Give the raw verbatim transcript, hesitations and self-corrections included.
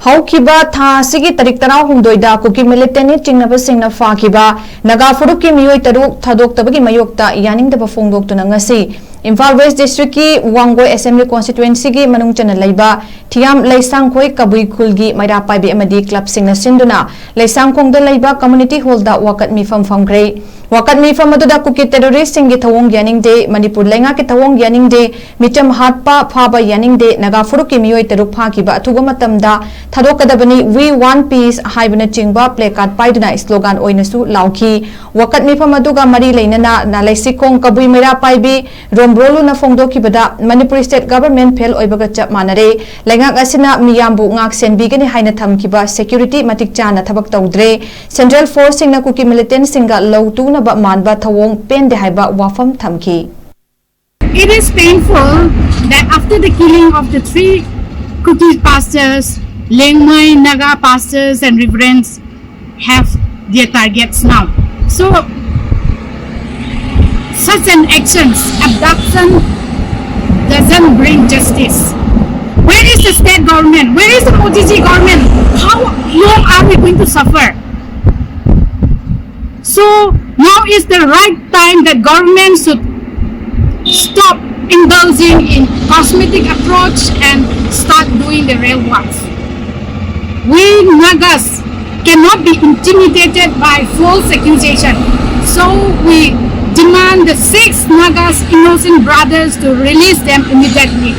ꯍꯧꯈꯤꯕ ꯊꯥ ꯑꯁꯤꯒꯤ ꯇꯥꯔꯤꯛ ꯇꯔꯥꯍꯨꯝꯗꯣꯏꯗ ꯀꯨꯀꯤ ꯃꯤꯂꯤꯇꯦꯟꯠꯅ ꯆꯤꯡꯅꯕꯁꯤꯡꯅ ꯐꯥꯈꯤꯕ ꯅꯥꯒꯥ ꯐꯨꯔꯨꯞꯀꯤ ꯃꯤꯑꯣꯏ ꯇꯔꯨꯛ ꯊꯥꯗꯣꯛꯇꯕꯒꯤ ꯃꯥꯌꯣꯛꯇ ꯌꯥꯅꯤꯡꯗꯕ ꯐꯣꯡꯗꯣꯛꯇꯨꯅ ꯉꯁꯤ ꯏꯝꯐꯥꯜ ꯋꯦꯁ꯭ꯠ ꯗꯤꯁꯇ꯭ꯔꯤꯛꯀꯤ ꯋꯥꯡꯒꯣꯏ ꯑꯦꯁꯦꯝꯕ꯭ꯂꯤ ꯀꯣꯟꯁꯇꯤꯇ꯭ꯋꯦꯟꯁꯤꯒꯤ ꯃꯅꯨꯡ ꯆꯟꯅ ꯂꯩꯕ ꯊꯤꯌꯥꯝ ꯂꯩꯁꯥꯡꯈꯣꯏ ꯀꯕꯨꯏ ꯈꯨꯜꯒꯤ ꯃꯩꯔꯥ ꯄꯥꯏꯕꯤ ꯑꯃꯗꯤ ꯀ꯭ꯂꯕꯁꯤꯡꯅ ꯁꯤꯟꯗꯨꯅ ꯂꯩꯁꯥꯡꯈꯣꯡꯗ ꯂꯩꯕ ꯀꯝꯃ꯭ꯌꯨꯅꯤꯇꯤ ꯍꯣꯜꯗ ꯋꯥꯀꯠ ꯃꯤꯐꯝ ꯐꯝꯈ꯭ꯔꯦ꯫ ꯋꯥꯀꯠ ꯃꯤꯐꯝ ꯑꯗꯨꯗ ꯀꯨꯀꯤ ꯇꯦꯔꯣꯔꯤꯁ꯭ꯠꯁꯤꯡꯒꯤ ꯊꯧꯑꯣꯡ ꯌꯥꯅꯤꯡꯗꯦ, ꯃꯅꯤꯄꯨꯔ ꯂꯩꯉꯥꯛꯀꯤ ꯊꯧꯑꯣꯡ ꯌꯥꯅꯤꯡꯗꯦ, ꯃꯤꯆꯝ ꯍꯥꯠꯄ ꯐꯥꯕ ꯌꯥꯅꯤꯡꯗꯦ, ꯅꯥꯒꯥ ꯐꯨꯔꯨꯞꯀꯤ ꯃꯤꯑꯣꯏ ꯇꯔꯨꯛ ꯐꯥꯈꯤꯕ ꯑꯊꯨꯕ ꯃꯇꯝꯗ ꯊꯥꯗꯣꯛꯀꯗꯕꯅꯤ, We want peace ꯍꯥꯏꯕꯅꯆꯤꯡꯕ ꯄ꯭ꯂꯦ ꯀꯥꯔꯗ ꯄꯥꯏꯗꯨꯅ ꯁ꯭ꯂꯣꯒꯥꯟ ꯑꯣꯏꯅꯁꯨ ꯂꯥꯎꯈꯤ꯫ ꯋꯥꯀꯠ ꯃꯤꯐꯝ ꯑꯗꯨꯒ ꯃꯔꯤ ꯂꯩꯅꯅ ꯅꯥꯂꯩꯁꯤꯈꯣꯡ ꯀꯕꯨꯏ ꯃꯩꯔꯥ ꯄꯥꯏꯕꯤ ꯔꯣꯝꯕ꯭ꯔꯣꯂꯨꯅ ꯐꯣꯡꯗꯣꯛꯈꯤꯕꯗ, ꯃꯅꯤꯄꯨꯔ ꯁ꯭ꯇꯦꯠ ꯒꯚꯔꯟꯃꯦꯟꯠ ꯐꯦꯜ ꯑꯣꯏꯕꯒ ꯆꯞ ꯃꯥꯟꯅꯔꯦ꯫ ꯂꯩꯉꯥꯛ ꯑꯁꯤꯅ ꯃꯤꯌꯥꯝꯕꯨ ꯉꯥꯛ ꯁꯦꯟꯕꯤꯒꯅꯤ ꯍꯥꯏꯅ ꯊꯝꯈꯤꯕ ꯁꯦꯀ꯭ꯌꯨꯔꯤꯇꯤ ꯃꯇꯤꯛ ꯆꯥꯅ ꯊꯕꯛ ꯇꯧꯗ꯭ꯔꯦ꯫ ꯁꯦꯟꯇ꯭ꯔꯦꯜ ꯐꯣꯔꯁꯁꯤꯡꯅ ꯀꯨꯀꯤ ꯃꯤꯂꯤꯇꯦꯟꯠꯁꯤꯡꯒ ꯂꯧ ꯇꯨꯅꯕ ꯃꯥꯟꯕ ꯊꯧꯑꯣꯡ ꯄꯦꯟꯗꯦ ꯍꯥꯏꯕ ꯋꯥꯐꯝ ꯊꯝꯈꯤ꯫ It is painful that after the killing of the three Kuki pastors, Liangmai Naga pastors and reverends have their targets now. So, such an actions, abduction, doesn't bring justice. Where is the state government? Where is the Modi ji government? How long are we going to suffer? So now is the right time that government should stop indulging in cosmetic approach and start doing the real works. We Nagas cannot be intimidated by false accusation. So we demand the six Nagas innocent brothers to release them immediately.